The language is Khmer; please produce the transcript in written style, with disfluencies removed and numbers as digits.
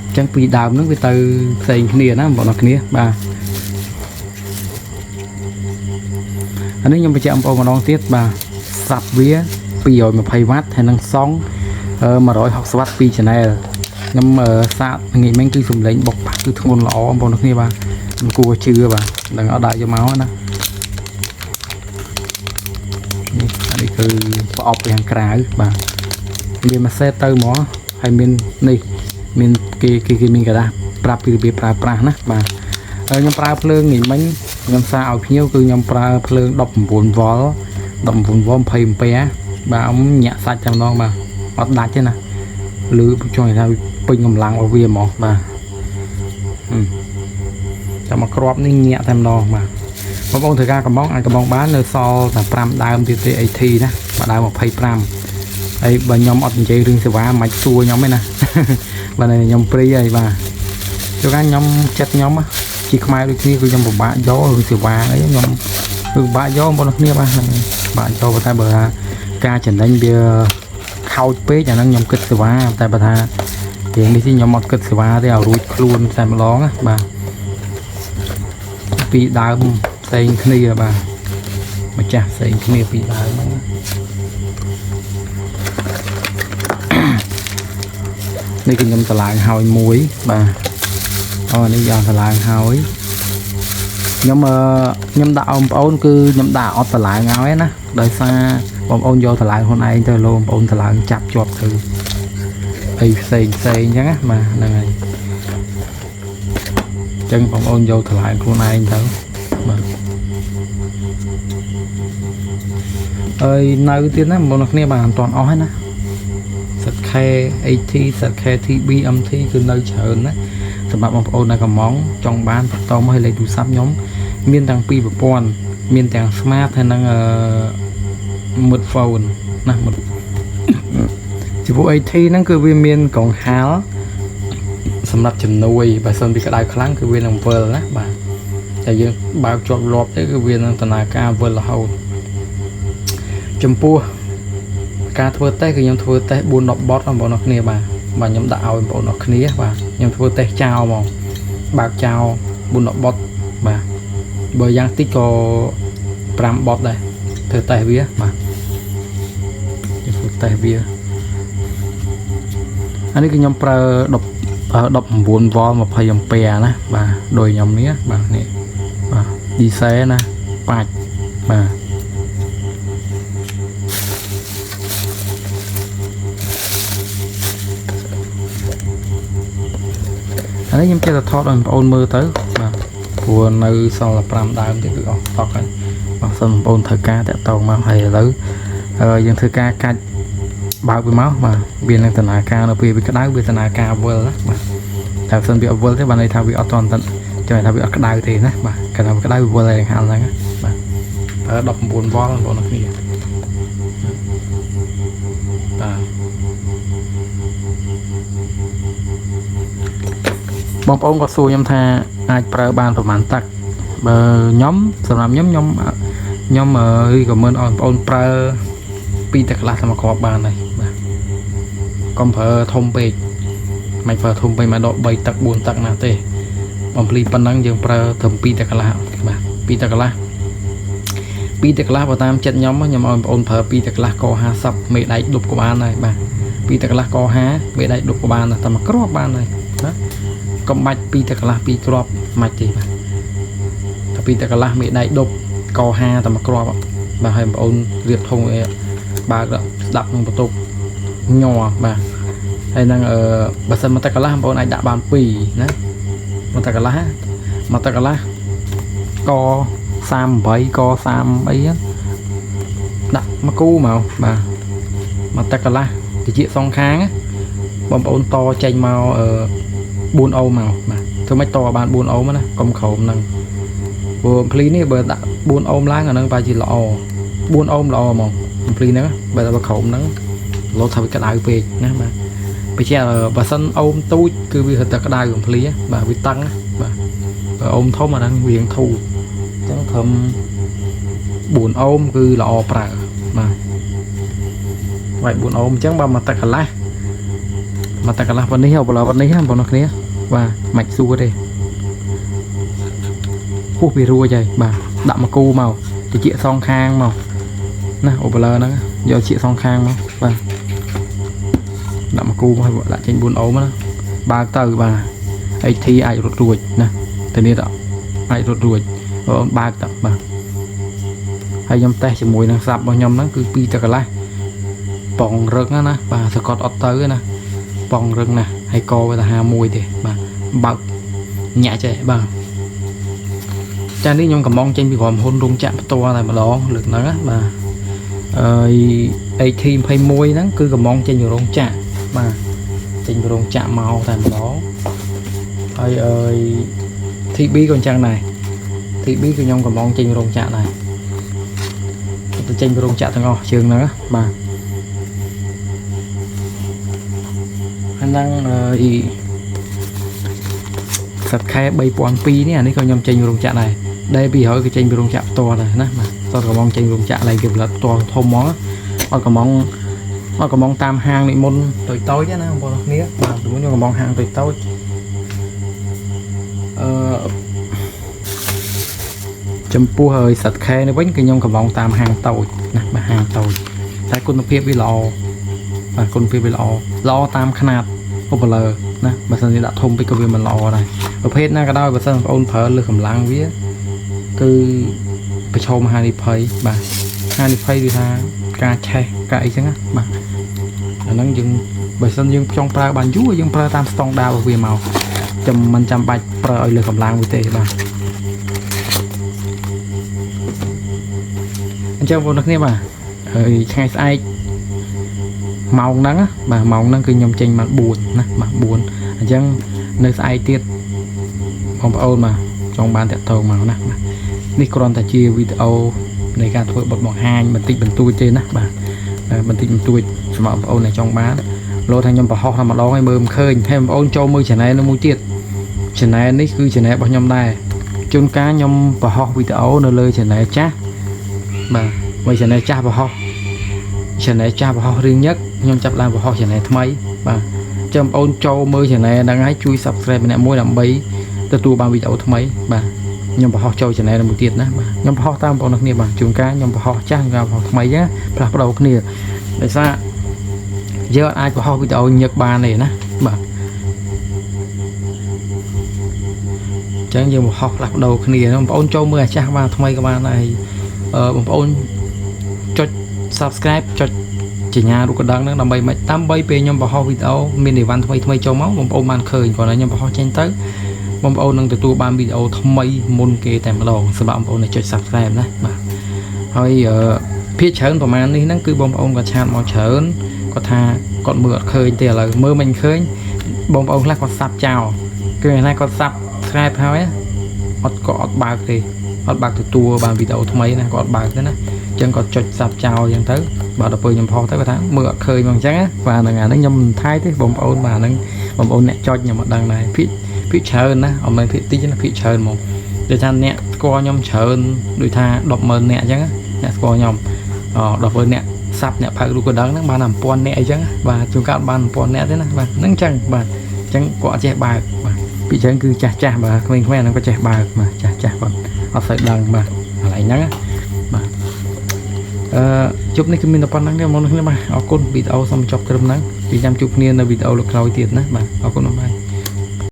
អញ្ចឹងពីដើមហ្នឹងវាទៅផ្សេងគ្នាណាបងប្អូនគ្នាបាទអានេះខ្ញុំបញ្ជាក់បងប្អូនម្ដងទៀតបាទសាប់វា220វ៉ាត់ហើយនឹងសង់160វ៉ាត់2 channel ខ្ញុំសាកងាយមិញគឺសំឡេងបុកប៉ះគឺធ្ងន់ល្អបងប្អូនគ្នាបាទមិនគួរជឿបាទដឹងអត់ដាក់យកមកណានេះអានេះគឺប្រអប់ពីខាងក្រៅបាទមានមួយសេតទៅហ្មងហើយមាននេះមានគេគេគេមានក្រដាសប្រាប់ពីរបៀបប្រើប្រាស់ណាបាទហើយខ្ញុំប្រើភ្លើងនេះមិញខ្ញុំសាកឲ្យភ្ញៀវគឺខ្ញុំប្រើភ្លើង19វ៉ុល19វ៉ុល20អំពែបាទអ៊ំញាក់សាច់តែម្ដងបាទអត់ដាច់ទេណាឬចង់និយាយថាពេញកម្លាំងរបស់វាហ្មងបាទចាំមកគ្រាប់នេះញាក់តែម្ដងបាទបងប្អូនធ្វើការកំងអាចកំងបាននៅសល់តែ5ដើមទៀតទេ AT ណាបាទដើម25ហើយបើខ្ញុំអត់និយាយរឿងសេវាមិនសួរខ្ញុំទេណា បាទខ្ញុំព្រីហើយបាទជួនកាលខ្ញុំចិត្តខ្ញុំជាខ្មែរដូចគ្នាគឺខ្ញុំពិបាកយករឿងសេវាអីខ្ញុំគឺពិបាកយកបងប្អូនគ្នាបាទហ្នឹងពិបាកយកតែបើថាការចំណេញវាខោចពេកអាហ្នឹងខ្ញុំគិតសេវាតែបើថារឿងនេះខ្ញុំអត់គិតសេវាទេឲ្យរួចខ្លួនតែម្ដងណាបាទពីដើមផ្សេងគ្នាបាទម្ចាស់ផ្សេងគ្នាពីដើមហ្នឹងនេះគឺខ្ញុំតម្លើងហើយមួយបាទអូនេះយកតម្លើងហើយខ្ញុំអឺខ្ញុំដាក់បងប្អូនគឺខ្ញុំដាក់អត់តម្លើងហើយណាដោយសារបងប្អូនយកតម្លើងខ្លួនឯងទៅលោបងប្អូនតម្លើងចាប់ជាប់ទៅអីផ្សេងផ្សេងអញ្ចឹងណាបាទហ្នឹងហើយអញ្ចឹងបងប្អូនយកតម្លើងខ្លួនឯងទៅបាទហើយនៅទៀតណាបងប្អូនគ្នាបាទអត់ទាន់អស់ទេណាសិត K AT សិត K TB MT គឺនៅច្រើនណាសម្រាប់បងប្អូននៅកំងចង់បានបន្តមកឲ្យលេខទូរស័ព្ទខ្ញុំមានទាំងពីរប្រព័ន្ធមានទាំង smart ហើយនិងអឺ mid phone ណា mid ចំពោះ AT ហ្នឹងគឺវាមានកង្ហាលសម្រាប់ជំនួយបើសិនវាក្តៅខ្លាំងគឺវានឹងវិលណាបាទតែយើងបើកជាប់លាប់ទៅគឺវានឹងដំណើរការវិលរហូតចំពោះការធ្វើតេស្តគឺខ្ញុំធ្វើតេស្ត4 10បតបងប្អូនអរគ្នាបាទបាទខ្ញុំដាក់ឲ្យបងប្អូនអរគ្នាបាទខ្ញុំធ្វើតេស្តចោលហ្មងបើកចោល4 10បតបាទបើយ៉ាងតិចក៏5បតដែរធ្វើតេស្តវាបាទខ្ញុំធ្វើតេស្តវាអានេះគឺខ្ញុំប្រើ10 19វ៉ុល20អំពែណាបាទដោយខ្ញុំនេះបាទនេះបាទឌីសែណាបាច់បាទអានេះខ្ញុំចេះតែថតឲ្យបងប្អូនមើលទៅបាទព្រោះនៅសល់តែ5ដើមទៀតគឺអស់ស្តុកហើយបាទសិនបងប្អូនត្រូវការតាក់តងមកហើយឥឡូវយើងធ្វើការកាច់បើកវាមកបាទវានឹងដំណើរការនៅពេលវាក្តៅវាដំណើរការវិលណាបាទតែបើសិនវាអត់វិលទេបាទន័យថាវាអត់តន់ចាំថាវាអត់ក្តៅទេណាបាទកាលណាវាក្តៅវាវិលហើយហាលហ្នឹងបាទប្រើ19វ៉ុលបងប្អូនគ្នាបាទបងប្អូនក៏សួរខ្ញុំថាអាចប្រើបានប្រហែលទឹកបើខ្ញុំសម្រាប់ខ្ញុំខ្ញុំខ្ញុំរីកមិនឲ្យបងប្អូនប្រើពីរទឹកកន្លះតែមួយគ្រាប់បានហើយបាទកុំប្រើធំពេកមិនប្រើធំពេកមកដក3ទឹក4ទឹកណាទេបំភ្លីប៉ុណ្ណឹងយើងប្រើត្រឹម2ទឹកកន្លះបាទ2ទឹកកន្លះ2ទឹកកន្លះបើតាមចិត្តខ្ញុំខ្ញុំឲ្យបងប្អូនប្រើ2ទឹកកន្លះក50មេដែកដប់ក៏បានដែរបាទ2ទឹកកន្លះក50មេដែកដប់ក៏បានដែរតែមួយគ្រាប់បានហើយណាកុំបាច់2ទឹកកន្លះ2គ្រាប់មិនទេបាទតែ2ទឹកកន្លះមេដែកដប់ក50តែមួយគ្រាប់បាទឲ្យបងប្អូនរៀបធុងបើកស្ដាប់ក្នុងបន្ទប់ញ័របាទហើយនឹងអឺបើសិនមកទឹកកន្លះបងប្អូនអាចដាក់បាន2ណាមកទឹកកន្លះមកទឹកកន្លះក38ក30អីដាក់មកគូមកបាទមកទឹកកន្លះតិចសងខាងបងប្អូនតចេញមកអឺ4អូមកបាទធ្វើម៉េចតបាន4អូមណាកុំក្រោមហ្នឹងព្រោះភ្លីនេះបើដាក់4អូមឡើងអាហ្នឹងប្រហែលជាល្អ4អូមល្អហ្មងភ្លីហ្នឹងបើតែក្រោមហ្នឹងលោថាវាក្តៅពេកណាបាទបើជាបើសិនអូមទូចគឺវារត់តែក្តៅកំភ្លីបាទវាតឹងណាបាទបើអូមធំអាហ្នឹងវាធូរអញ្ចឹងត្រឹម4អូមគឺល្អប្រើបាទវាយ4អូមអញ្ចឹងបើមកទឹកកន្លះ មកតែកន្លះប៉ុណ្នេះអូបឡប៉ុណ្នេះណាបងប្អូនគ្នាបាទមិនសួរទេហួសពីរួចហើយបាទដាក់មកគូមកតិចសងខាងមកណាអូបឡហ្នឹងយកជាសងខាងមកបាទដាក់មកគូមកឲ្យដាក់ចេញ4អូមណាបើកទៅបាទ AT អាចរត់រួចណាធានាថាអាចរត់រួចបងបើកទៅបាទហើយខ្ញុំតេស្តជាមួយនឹង sub របស់ខ្ញុំហ្នឹងគឺ2តកន្លះបងរឹងណាបាទសកត់អត់ទៅណាបងរឹងណាស់ហើយកវាទៅ51ទេបាទបើកញាក់ចេះបាទចានេះខ្ញុំកំងចេញពីក្រុមហ៊ុនរោងចក្រផ្ទាល់តែម្ដងលើកហ្នឹងណាបាទអឺ AT 21ហ្នឹងគឺកំងចេញពីរោងចក្របាទចេញពីរោងចក្រមកតែម្ដងហើយអឺ TB ក៏អញ្ចឹងដែរ TB គឺខ្ញុំកំងចេញពីរោងចក្រដែរទៅចេញពីរោងចក្រទាំងអស់ជើងហ្នឹងណាបាទហើយហ្នឹងអឺសត្វខែ3002នេះអានេះក៏ខ្ញុំចេញពីរោងចក្រដែរដែល200ក៏ចេញពីរោងចក្រផ្ទាល់ដែរណាបាទតកំងចេញរោងចក្រឡើងគេផលិតផ្ទាល់ធំហ្មងអត់កំងអត់កំងតាមហាងនេះមុនតូចតូចណាបងប្អូនគ្នាបាទពីមុនខ្ញុំកំងហាងតូចតូចអឺចំពោះហើយសត្វខែនេះវិញគឺខ្ញុំកំងតាមហាងតូចណាបាទហាងតូចតែគុណភាពវាល្អបាទគុណភាពវាល្អល្អតាមຂະຫນាតអូបលើណាបើសិនជាដាក់ធំពេកក៏វាមិនល្អដែរប្រភេទណាក៏ដោយបើសិនបងប្អូនប្រើលើសកម្លាំងវាគឺប្រឈមហានិភ័យបាទហានិភ័យគឺថាការឆេះការអីចឹងណាបាទអាហ្នឹងយើងបើសិនយើងចង់ប្រើបានយូរយើងប្រើតាមស្តង់ដាររបស់វាមកចាំមិនចាំបាច់ប្រើឲ្យលើសកម្លាំងវាទេបាទអញ្ចឹងបងប្អូនគ្នាបាទហើយថ្ងៃស្អែកម៉ោងហ្នឹងបាទម៉ោងហ្នឹងគឺខ្ញុំចេញមក4ណាបាទ4អញ្ចឹងនៅស្អែកទៀតបងប្អូនបាទចង់បានតាក់ទងមកណាបាទនេះគ្រាន់តែជាវីដេអូនៃការធ្វើបទបង្ហាញបន្តិចបន្តួចទេណាបាទបន្តិចបន្តួចសម្រាប់បងប្អូនដែលចង់បានលោថាខ្ញុំបង្ហោះតែម្ដងឲ្យមើលមិនឃើញហើយបងប្អូនចូលមើល channel នោះមួយទៀត channel នេះគឺ channel របស់ខ្ញុំដែរជួនកាលខ្ញុំបង្ហោះវីដេអូនៅលើ channel ចាស់បាទបើ channel ចាស់បង្ហោះ channel ចាស់បង្ហោះរឿងញឹកខ្ញុំចាប់ឡើងបង្ហោះ channel ថ្មីបាទចាំបងប្អូនចូលមើល channel ហ្នឹងហើយជួយ subscribe ម្នាក់មួយដើម្បីទទួលបានវីដេអូថ្មីបាទខ្ញុំបង្ហោះចូល channel មួយទៀតណាបាទខ្ញុំបង្ហោះតាមបងប្អូនគ្នាបាទជួនកាលខ្ញុំបង្ហោះចាស់ខ្ញុំបង្ហោះថ្មីណាផ្លាស់ប្ដូរគ្នាដោយសារយើងអាចបង្ហោះវីដេអូញឹកបានទេណាបាទអញ្ចឹងយើងបង្ហោះផ្លាស់ប្ដូរគ្នាបងប្អូនចូលមើលអាចាស់បានថ្មីក៏បានដែរអឺបងប្អូនចុច subscribe ចុចសញ្ញារូបកណ្ដឹងហ្នឹងដើម្បីមិនដើម្បីពេលខ្ញុំបង្ហោះវីដេអូមានអីវ៉ាន់ថ្មីថ្មីចូលមកបងប្អូនបានឃើញគ្រាន់តែខ្ញុំបង្ហោះចេញទៅបងប្អូននឹងទទួលបានវីដេអូថ្មីមុនគេតែម្ដងសម្រាប់បងប្អូនដែលចុច subscribe ណាបាទហើយអឺភាគច្រើនប្រហែលនេះហ្នឹងគឺបងប្អូនគាត់ chat មកច្រើនគាត់ថាគាត់មើលអត់ឃើញទេឥឡូវមើលមិនឃើញបងប្អូនខ្លះគាត់ sub ចោលគឺខ្លះគាត់ subscribe ហើយអត់ក៏អត់បើកទេអត់បើកទទួលបានវីដេអូថ្មីណាគាត់អត់បើកទេណាអញ្ចឹងគាត់ចុច sub ចោលអញ្ចឹងទៅបាទដល់ពេលខ្ញុំផុសទៅគាត់ថាមើលអត់ឃើញមកអញ្ចឹងណាបាទហ្នឹងអាហ្នឹងខ្ញុំមិនថៃទេបងប្អូនបាទហ្នឹងបងប្អូនអ្នកចុចខ្ញុំអត់ដឹងដែរភាគភាគច្រើនណាអត់មែនភាគតិចណាភាគច្រើនហ្មងដូចថាអ្នកស្គាល់ខ្ញុំច្រើនដូចថា100,000អ្នកអញ្ចឹងអ្នកស្គាល់ខ្ញុំអដល់ពេលអ្នក sub អ្នកផៅរូបកណ្ដឹងហ្នឹងបានតែ1000អ្នកអីចឹងបាទជួនកាលបាន1000អ្នកទេណាបាទហ្នឹងអញ្ចឹងបាទអញ្ចឹងគាត់អត់ចេះបើកបាទពីច្រើនគឺចាស់ចាស់បាទក្មេងៗហ្នឹងក៏ចេះបើកបាទចាស់ចាស់គាត់អត់សូវដឹងបាទកន្លែងហ្នឹងណាបាទអឺជប់នេះគឺមានតែប៉ុណ្្នឹងទេមកនេះបាទអរគុណវីដេអូសូមចប់ត្រឹមហ្នឹងពីចាំជួបគ្នានៅវីដេអូលើក្រោយទៀតណាបាទអរគុណបាទ។